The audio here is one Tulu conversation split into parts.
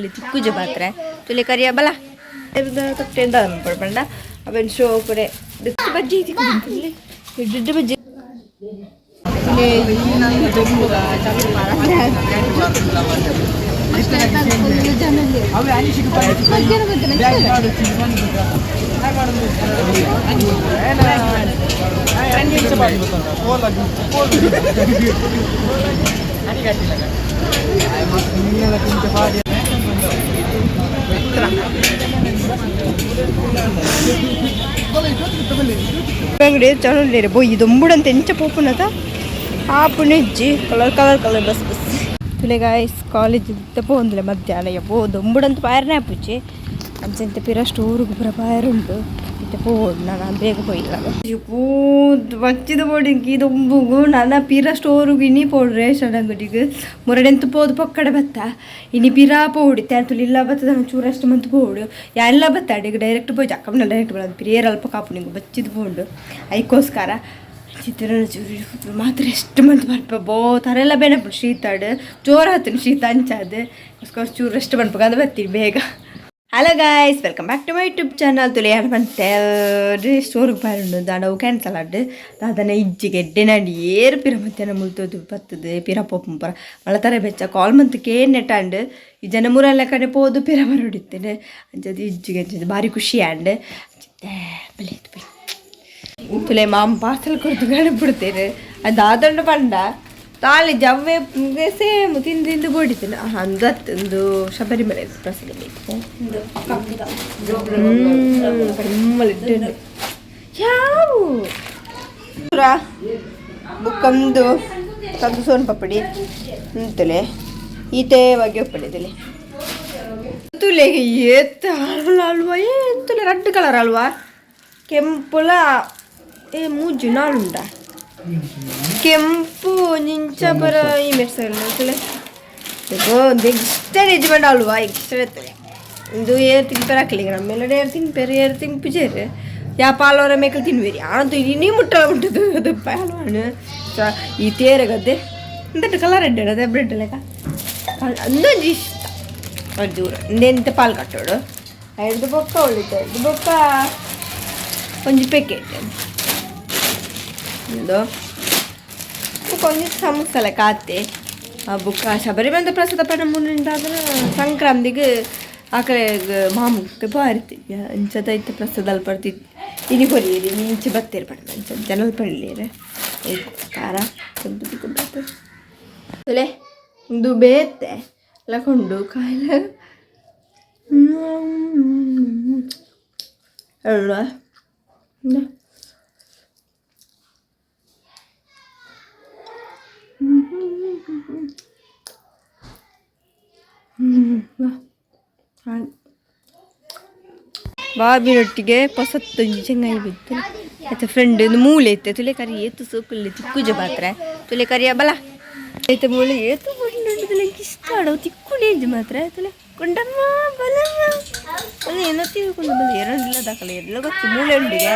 ತಿಕ್ಕುಜ ಪಾತ್ರೆ ತುಲೆ ಕರಿಯ ಬಲ ತೊಟ್ಟೆ ಪಂಡ ಅವೆನ್ ಶೋ ಕಡೆ ಬಜ್ಜಿ ತಿಕ್ಕು ಬಜ್ಜಿ. ಅಂಗಡಿ ಚಲೋ ಬೊಯ್ಯಿ ದೊಂಬುಡಂತ ಎಂಚ ಪೋಪುನತ ಆಪುನೆಜ್ಜಿ colour colour colour bus bus. ತುಲೆ guys, college ಇತ್ತ ಪೋಂದಿಲ್ಲ ಮಧ್ಯಾಹ್ನ. ಯಪ್ಪೋ, ದೊಂಬುಡಂತ ಪಾಯರ್ನೇ ಆಪುಜಿ. ಅಂಚೆಂತ ಪಿರ ಸ್ಟೋರ್ಗ್ ಪೂರ ಪಾಯರುಂಡು. ಇತ್ತೆ ಪೋವೊಡು ನಾನು, ಬೇಗ ಪೋಯಿಲ್ಲ. ಪೂದು ಬಚ್ಚಿದ ಬೋಡಿಂಕಿ ದೊಂಬುಗು. ನನ್ನ ಪಿರ ಸ್ಟೋರುಗು ಇನಿ ಪೋಡು ರೇಷನ್ ಅಂಗಡಿಗೆ. ಮುರಡೆಂತು ಪೋದು ಪೊಕ್ಕಡೆ ಬತ್ತ. ಇನಿ ಪಿರ ಪೋಡು ಇತ್ತೆ ತುಲಿ ಇಲ್ಲ ಬತ್ತದ. ಚೂರು ಅಷ್ಟು ಮಂತ್ ಪೋಡು ಎಲ್ಲ ಬತ್ತ. ಅಡಿಗೆ ಡೈರೆಕ್ಟ್ ಪೋಯಿ ಅಕ್ಕಮ್ಮನ ಡೈರೆಕ್ಟ್ ಬರೋದು. ಪಿರಿಯರ್ ಅಲ್ಪ ಕಾಪು ನಿಂಗೆ ಬಚ್ಚಿದ ಪೋಂಡು. ಐಕೋಸ್ಕರ ಚಿತ್ರ ಚೂರು ಮಾತ್ರ ಎಷ್ಟು ಮಂತ್ ಬರ್ಪ ಬೋ ತರೆಲ್ಲ ಬೇನಪ್ಪು. ಶೀತಾಡು ಜೋರು ಆತನು ಶೀತ ಅಂಚಾದ ಚೂರು ರೆಸ್ಟ್ ಮನ್ಪುಗ ಬರ್ತೀವಿ ಬೇಗ. Hello guys, welcome back to my YouTube channel. ತುಲೆ ಪಂತೆ ಸ್ಟೋರ್ಗೆ ಪಾರುಂಡು ದಾಂಡ ಅವು ಕ್ಯಾನ್ಸಲ್ ಆಡ್ ದಾದನ ಇಜ್ಜಿಗೆ ಎಡ್ಡೆ ಏರು ಪಿರ ಮಧ್ಯಾಹ್ನ ಮುಲ್ತೋದು ಬತ್ತದು ಪಿರ ಪೋಪುಂ ಪರ ಮಳತಾರೆ ಬೆಚ್ಚ ಕಾಲ್ ಮಂತ್ ಕೇನ್ ನೆಟ್ಟಾಂಡ್. ಈ ಜನ ಮುರಲ್ಲ ಕಡೆ ಪೋದು ಪಿರ ಬರೋಡಿತ್ತೇನೆ. ಅಂಚದು ಇಜ್ಜಿಗೆ ಅಂಚದು ಭಾರಿ ಖುಷಿ ಆಂಡ್. ಬಲೆ ಬಲೆ ತುಲೆ ಮಾಮ್ ಪಾರ್ಸೆಲ್ ಕೊಡ್ತು ಬಿಡ್ತೇನೆ. ಅದು ಆದಂಡ ಪಂಡ ತಾಳಿ ಜವ್ವೆ ಸೇಮ್ ತಿಂದು ತಿಂದು ಬೋಡಿತೇನೆ. ಅಂದತ್ತು ಒಂದು ಶಬರಿಮಲೆ ಪ್ರಸಾದ ಬೇಕು. ಪರಿಮಳ ಯಾವು ಬುಕ್ಕಂದು ಕಂದು ಸೋನ್ ಪಪ್ಪಡಿ ಅಂತಲೇ ಈತೆ ಬಗ್ಗೆ ಒಪ್ಪಡಿದಲೆ. ತುಲೆಗೆ ಏತ್ ಅಲ್ವಾ? ಏ ತುಲೆ ರೆಡ್ ಕಲರ್ ಅಲ್ವಾ? ಕೆಂಪುಲ ಏ ಮೂಜು ನಾಳುಂಡ ಕೆಂಪು ನಿಂಚ ಬರ ಈ ಮೆರ್ಸಲ್ಲ ತುಲೆ. ಒಂದು ಎಕ್ಸ್ಟ್ರಾ ನಿಜ ಅಲ್ವಾ? ಎಕ್ಸ್ಟ್ರಾ ಇರ್ತದೆ. ಇದು ಏರ್ ತಿನ್ಪೇರು ಹಾಕಲಿ ನಮ್ಮೆಲ್ಲ ಏರ್ ತಿನ್ಪೇರು ಏರ್ ತಿನ್ಪುಜೇರು. ಯಾ ಪಾಲವರ ಮೇಕಲ್ ತಿನ್ವೇರಿ ಆನಂತ ಇನಿ ಮುಟ್ಟಲ ಉಂಟದು ಅದು ಪಾಲವಾಣ ಈ ತೇರಗದ್ದೆ ಎಂತ ಕಲರ್ ಎಡ್ಡೆ ಅದೇ ಬ್ರೆಡ್ ಲೆಕ್ಕ ಅಂದೊಂಜಿ ಇಷ್ಟ ದೂರ ಎಂತ ಪಾಲ್ ಕಟ್ಟೋಡು. ಐದು ಬೊಕ್ಕ ಉಳಿತು, ಐದು ಬೊಕ್ಕ ಒಂಜಿ ಪ್ಯಾಕೆಟ್ ಇಂದು. ಬೊಕ್ಕ ಒಂಜಿ ಸಮೋಸ ಲೆಕ್ಕ ಆತೆ. ಬೊಕ್ಕ ಶಬರಿಮಲೆ ಪ್ರಸಾದ ಪಂಡ ಮುನ್ನಿಂದಾದ್ರೆ ಸಂಕ್ರಾಂತಿಗೆ ಆಕಡೆ ಮಾಮೂಲು ಬಾರಿತಿ ಅಂಚದ ಇತ್ತೆ ಪ್ರಸಾದ ಅಲ್ಪ ಇನಿ ಕೊರಿಯರಿ ಇಂಚೆ ಬತ್ತೇರು ಪಂಡ ಅಂಚ ಜನಲ್ ಪಳ್ಳಿಯರು ಖಾರ ತುಲೆ. ಇದು ಬೇತೆ ಲಕೊಂಡು ಕಾಯಿಲೆ ಅಲ್ವಾ? ಬಾಬಿನೊಟ್ಟಿಗೆ ಪೊಸತ್ತೊಂಜಿ ಚೆಂಗಾಯಿ ಬಿತ್ತು ಆಯ್ತು ಫ್ರೆಂಡ್. ಒಂದು ಮೂಲೆ ಇತ್ತೆ ತುಲೆ ಕರಿ ಏತು ಸೋಕುಲ್ಲೆ ತಿಕ್ಕುಜ ಪಾತ್ರೆ ತುಲೆ ಕರಿಯ ಬಲ ಐತೆ. ಮೂಲೆ ಏತು ಬಣ್ಣುಂಡು ತುಲೆ. ಇಷ್ಟ ಆಡೋ ತಿಕ್ಕುನೇಜ್ ಮಾತ್ರ ತುಲೆ. ಕೊಂಡಮ್ಮ ಬಲಮ್ಮ ಅದು ಏನೋ ತಿಳ್ಕೊಂಡು ಬಲ ಎರಡಿಲ್ಲ ದಾಖಲೆ ಎಲ್ಲ ಗೊತ್ತು. ಮೂಲೆ ಉಂಡಿಗೆ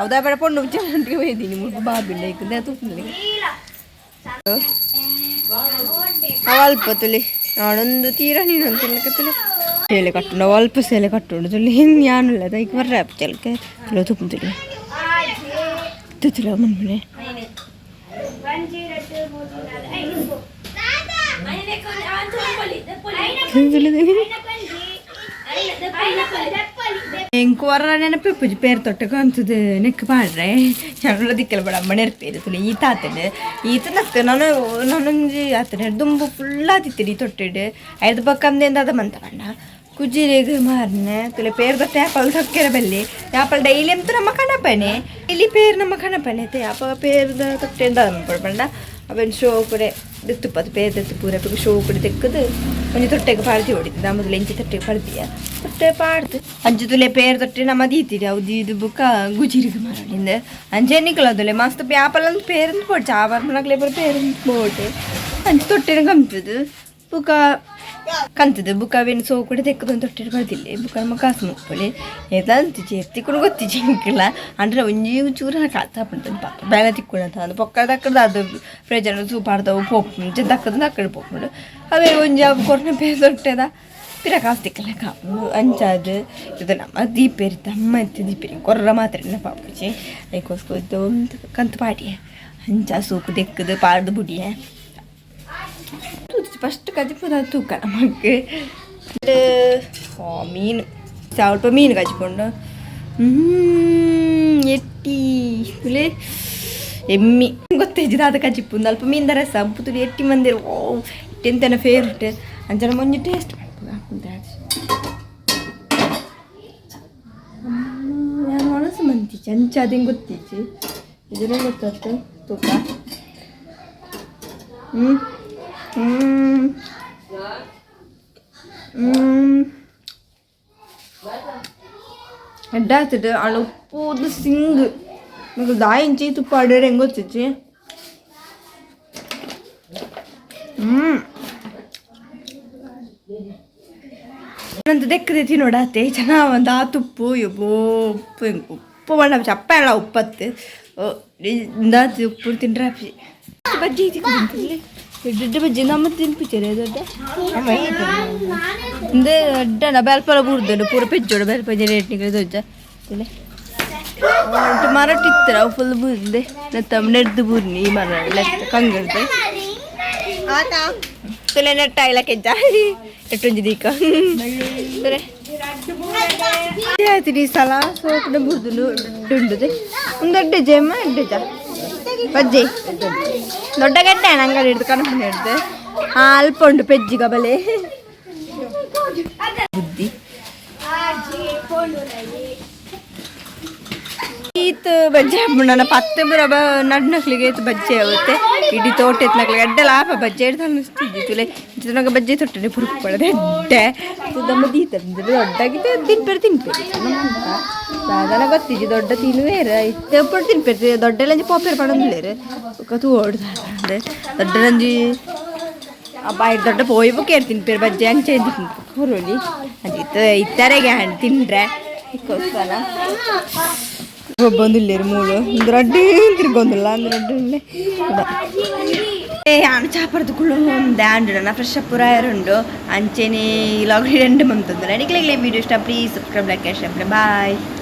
ಹೌದಾ? ಬೇಡ ಪೊಣ್ಣು ಚೆನ್ನಾಗಿ ಒಯ್ದೀನಿ ಮುಲ್ಪ ಬಾಬಿಂಡ ಐಕಂದೆ ತೂಪುಂದಿಲ್ಲ. ಅಲ್ಪ ತುಲಿ ನಾನೊಂದು ತೀರ ನೀನು ಅಂತ ತುಲೆ ಸೇಲೆ ಕಟ್ಟುಂಡು. ಅಲ್ಪ ಸೇಲೆ ಕಟ್ಟುಂಡು ತುಲಿ. ಯಾನುಲ್ಲ ದೈಕ್ ಬರ್ರೆ ಚಲ್ಕೆ ತುಲೆ ತುಪ್ಪು ತುಲಿ ತುಲೆ ಮನ್ಮನೆ ತುಲೆ. ಎಂಕ್ ವರ ನೆನಪಿಪ್ಪುಜಿ. ಪೇರ್ ತೊಟ್ಟೆ ಕಂತದ ನೆಕ್ ಪಾಡ್ರೆ ಚಂಡ ದಿಕ್ಕಲ ಬೇಡ ಅಮ್ಮ ನೆರ್ಪೇರು ತುಲೆ. ಈತ ಆತಂಡು ಈತ ನಕ್ತ ನಾನು ನಾನೊಂಜಿ ಆತನ ದುಂಬು ಫುಲ್ ಆತಿತ್ತೀರಿ ತೊಟ್ಟಿಡ್. ಐದು ಪಕ್ಕ ಅಂದೆ ಅದ ಮಂತ ಬಣ್ಣ ಕುಜಿರೆಗ್ ಮಾರ್ನೆ ತುಲೆ. ಪೇರ್ ತೊಟ್ಟೆ ಆಪಲ್ ತಕ್ಕೆರ ಬಲ್ಲಿ ಆಪಲ್ ಡೈಲಿ ಅಂತೂ ನಮ್ಮ ಕಣಪನೆ ಇಲ್ಲಿ ಪೇರ್ ನಮ್ಮ ಕಣಪನೆ ಐತೆ. ಅಪ್ಪ ಪೇರ್ದ ತೊಟ್ಟೆ ದಾದ ಪಂಡ ಅವೆನ್ ಶೋ ಕಡೆ ದೆತ್ತುಪ್ಪದು ಪೇರ್ ದೆತ್ತು ಪೂರ ಶೋ ಕಡೆ ತೆಕ್ಕದು ಒಂಜಿ ತೊಟ್ಟೆಗೆ ಪಾಡ್ದಿ ಹೊಡಿತು. ಮೊದಲು ಎಂಚಿ ತೊಟ್ಟೆಗೆ ಪಾಡ್ದಿಯ ತೊಟ್ಟೆ ಪಾಡ್ದು ಅಂಚು ತುಲೆ ಪೇರ್ ತೊಟ್ಟೆ ನಮ್ಮ ದೀತಿರಿ. ಅವು ದೀದು ಬುಕ್ಕ ಗುಜಿರಿಗೆ ಮಾರಣಿಂದ ಅಂಚೆ ನಿಕ್ಕಲದಲೆ ಮಸ್ತ್ ಪ್ಯಾಪಲ್ ಅಂತ ಪೇರ್ ಅಂತ ಪೋಡು ಚಾವರ್ ಮನಕ್ಲೆ ಪೂರ ಪೇರ್ ಅಂತ ಬೋಟೆ ಅಂಚು ತೊಟ್ಟೆನ ಕಂತದು ಬುಕ್ಕ ಕಂತದು ಬುಕ್ಕ ಅವೇನು ಸೋ ಕೂಡ ತೆಕ್ಕದೊಂದು ತೊಟ್ಟೆ ಬರ್ದಿಲ್ಲ. ಬುಕ್ಕ ನಮ್ಮ ಕಾಸು ಮುಪ್ಪೊಲಿ ಏತ ಅಂತಿಜಿ ಎತ್ತಿಕೊಂಡು ಗೊತ್ತಿಜಿ ಎಂಕಲ ಅಂದ್ರೆ ಒಂಜಿ ಚೂರ ಕಾತ ಪಾಪ ಬೇಲೆ ತಿಕ್ಕೊಂಡು ಅದು ಪೊಕ್ಕ ದಕ್ಕದ ಅದು ಪ್ರಯೋಜನ ಸೂಪಾಡ್ದವು ಪೋಪು ದಕ್ಕದ ದಕ್ಕಡ ಪೋಪುಂಡು. ಅವೇ ಒಂಜಿ ಅವು ಕೊರ್ನ ಪೇರ್ ತೊಟ್ಟೆದ. ಪಿರ ಕಾಸು ತಿಕ್ಕಲೆಕ ಅಂಚಾದ್ ಇದು ನಮ್ಮ ದೀಪೇರಿ ತಮ್ಮ ಇತ್ತೆ ದೀಪೇರಿ ಕೊರ್ರ ಮಾತ್ರ ಪಾಪುಜಿ ಐಕೋಸ್ಕರ ಕಂತು ಪಾಡಿಯೆ ಅಂಚ ಸೂಕು ದೆಕ್ಕದು ಪಾಡ್ದು ಬುಡಿಯೆ ಫಸ್ಟ್ ಕಜಿಪುದ ತೂಕ ನಮಕ್ ಮೀನು ಸ್ವಲ್ಪ ಮೀನು ಕಜಿಪುಂಡು ಎಟ್ಟಿ ತುಲೆ ಎಮ್ಮಿ ಗೊತ್ತೇಜಿ ದಾದ ಕಜಿಪು ಅಲ್ಪ ಮೀನ್ ರಸ ಉಪ್ಪು ಎಟ್ಟಿ ಮಂದಿರ ಓ ಎಟ್ಟೆಂತನ ಫೇವ್ರೆಟ್ ಅಂಚನ ಒಂಜಿ ಟೇಸ್ಟ್ ಮಲ್ಪುಗ ನಾನು ಒಣಸು ಮಂತಿಚ್ಚಿ ಅಂಚ ಅದೇನು ಗೊತ್ತಿಜ್ಜಿ ಇದನ್ನ ಗೊತ್ತಾಯ್ತು ತೂಕ. ಹ್ಞೂ ಹ್ಞೂ ಹ್ಞೂ ಎಡ್ಡೆ ಆಗ್ತದೆ ಆಂಡ ಉಪ್ಪು ಸಿಂಗ್ ಮಕ್ಕಳು ದಾಯಿಂಚಿ ತುಪ್ಪ ಆಡೇರೆ ಹೆಂಗೆ ಗೊತ್ತಿಜ್ಜಿ. ಹ್ಞೂ ನಂದು ದೆಕ್ಕದೆ ತಿನ್ನೋಡಾತೆ ಚೆನ್ನ ಒಂದು ಆ ತುಪ್ಪು ಯಬ್ಬೋ ಉಪ್ಪು ಉಪ್ಪು ಬಣ್ಣ ಚಪ್ಪ ಎಲ್ಲ ಉಪ್ಪತ್ತು ಇಂದಾತಿ ಉಪ್ಪು ತಿಂಡ್ರೆ ಬಜ್ಜಿ ದೊಡ್ಡ ಬಜ್ಜಿ ನಮ್ಮ ತಿನ್ಪಿಚಾರೆ ದೊಡ್ಡ ಇಂದು ದೊಡ್ಡ ಬೆಲ್ಪಲ ಬೂರ್ದುಂಡು ಪೂರ ಪೆಜ್ಜೋಡು ಬೆಲ್ಪ ರೇಟ್ ನಿಗಲು ದೊಡ್ಡ ಮರಟ್ ಇತ್ತರ ಅವು ಫುಲ್ ಬೂರ್ದೆ ನೆತ್ತ ನೆಡ್ದು ಬೂರ್ನಿ ಈ ಮರ ಲೆತ್ತ ಕಂಗರ್ದು ತುಲೆ ನೆಟ್ಟ ಇಲ್ಲ ಕೆಜ್ಜ ಎಟ್ಟೊಂಜಿ ದೀಕ ತುಲೆ ಆಯ್ತು ಈ ಸಲ ಸೋಕುಡ ಬೂರ್ದುಂಡು ದೊಡ್ಡ ಒಂದು ದೊಡ್ಡ ಜೇಮ ಎಡ್ಡೆ ಬಜ್ಜಿ ದೊಡ್ಡ ಗಡ್ಡೆ ನಂಗಡಿ ಹಿಡ್ದು ಕಣಪು ಹಿಡ್ದು ಅಲ್ಪ ಉಂಟು ಪೆಜ್ಜಿ ಗಬಲೆ ಬುದ್ಧಿ ಈತ್ ಬಜ್ಜೆ ನನ್ನ ಪತ್ತೆ ಬರ ನಡ್ನಕ್ಲಿಗೆ ಈತ್ ಬಜ್ಜೆ ಆಗುತ್ತೆ ಇಡೀ ತೋಟ ಎತ್ನಕ್ಲಿಗೆ ಎಡ್ಡೆ ಲಾಭ ಬಜ್ಜೆ ಹಿಡ್ದು ಅನ್ನಿಸ್ತಿದ್ದಿ ತುಲೆ ನಂಗೆ ಬಜ್ಜೆ ತೊಟ್ಟನೆ ಪುರುಕೊಳ್ಳೋದು ಎಡ್ಡೆ ದಮ್ಮ ದೀತ ದೊಡ್ಡಾಗಿದ್ದೆ ತಿನ್ಪೇರು ತಿನ್ಪೇರು ಸಾಧಾರಣ ಗೊತ್ತಿಜ್ಜಿ ದೊಡ್ಡ ತಿನ್ನುವೇರು ಇತ್ತೆ ಉಪ್ಪು ತಿನ್ಪೇರು ದೊಡ್ಡ ಪೋಪೇರು ಪಡೊಂದಿಲ್ಲೇರು ತೂ ಓಡ್ದು ದೊಡ್ಡ ನಂಜಿ ಬಾಯಿ ದೊಡ್ಡ ಪೋಯಿ ಬುಕ್ಕೇರು ತಿನ್ಪೇರು ಬಜ್ಜೆ ಅಂಚೆ ಹೊರಲಿ ಅದು ಇತ್ತರೆಗೆ ಹಣ್ಣು ತಿಂಡ್ರೆ ಇಕ್ಕೋಸ್ಕರ ಬಂದಿಲ್ಲೇರು ಮೂಳು ಒಂದು ರಡ್ಡು ತಿರ್ಗೊಂದಿಲ್ಲ ಒಂದು ರಡ್ಡು ಆಣ ಚಾಪರ್ದು ಕುಳ್ಳು ಒಂದು ಆಂಡು ನನ್ನ ಫ್ರೆಶ್ ಅಪ್ ಪೂರ ಉಂಡು ಅಂಚೆನೆ ಈ ಲಾಗ್ రెండు ಮಂತಂದ್ರೆ ನಿಕ್ಲೆಗ್ಲೆ ವಿಡಿಯೋ ಇಷ್ಟ please subscribe, like, share. Bye.